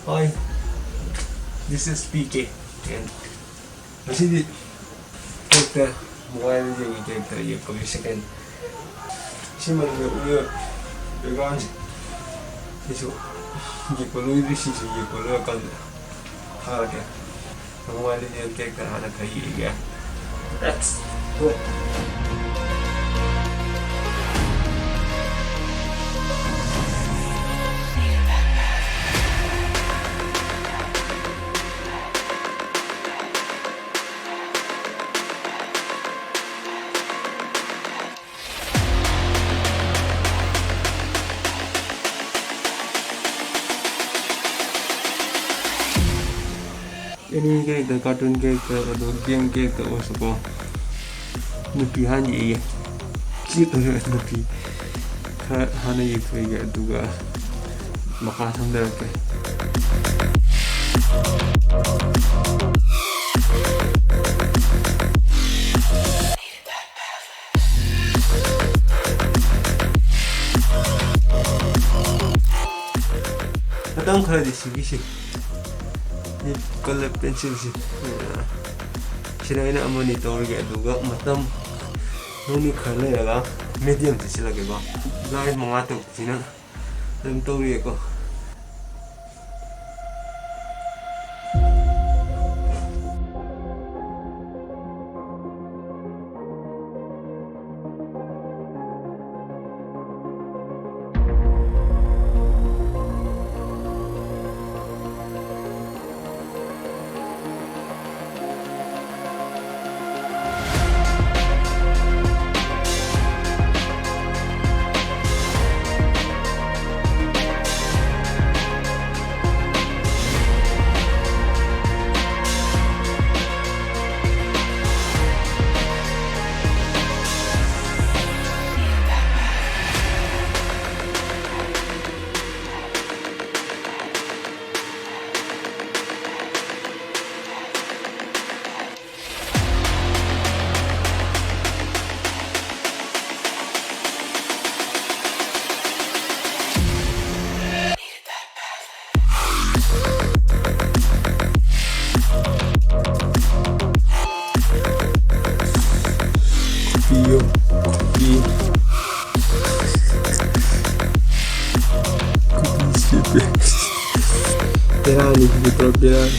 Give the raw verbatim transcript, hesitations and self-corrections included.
Hi, this is P K, and ꯉꯁꯤꯗꯤ character, Mobile Legends ꯒꯤ character ꯌꯦꯛꯄꯒꯤ second. ꯁꯤ ꯃꯅꯨꯡꯗ ꯎꯠꯂꯤꯕ background ꯁꯦ, ꯁꯤꯁꯨ ꯌꯦꯛꯄ ꯂꯣꯏꯗ꯭ꯔꯤ, ꯁꯤꯁꯨ ꯌꯦꯛꯄ ꯂꯣꯏꯔꯀꯥꯟꯗ ꯊꯥꯔꯛꯀꯦ꯫ Mobile Legends character ꯍꯥꯟꯅ ꯈꯔ ꯌꯦꯛꯑꯒꯦ꯫ Let's go! Anime character, cartoon character, ꯑꯗꯨ game character ꯑꯣꯏꯔꯁꯨꯀꯣ, ꯅꯨꯄꯤ ꯍꯥꯟꯅ ꯌꯦꯛꯑꯦ꯫ ꯆꯦꯠꯇꯧꯔꯤꯕ ꯅꯨꯄꯤ ꯈꯔ ꯍꯥꯟꯅ ꯌꯦꯛꯊꯣꯛꯑꯒꯦ, ꯑꯗꯨꯒ ꯃꯈꯥ ꯁꯝꯊꯔꯛꯀꯦ꯫ ꯃꯇꯝ ꯈꯔꯗꯤ ꯁꯤꯒꯤꯁꯤ, ꯅꯤꯞ ꯀꯂꯔ ꯄꯦꯟꯁꯤꯜꯁꯤ, ꯁꯤꯗ ꯑꯩꯅ ꯑꯃꯅꯤ ꯇꯧꯔꯒꯦ, ꯑꯗꯨꯒ ꯃꯇꯝ ꯅꯨꯃꯤꯠ ꯈꯔ ꯂꯩꯔꯒ medium ꯁꯤ ꯁꯤꯜꯂꯒꯦꯀꯣ꯫ Line ꯃꯉꯥ ꯇꯔꯨꯛꯁꯤꯅ ꯑꯗꯨꯝ ꯇꯧꯔꯤꯌꯦꯀꯣ꯫ Gue juga bilang,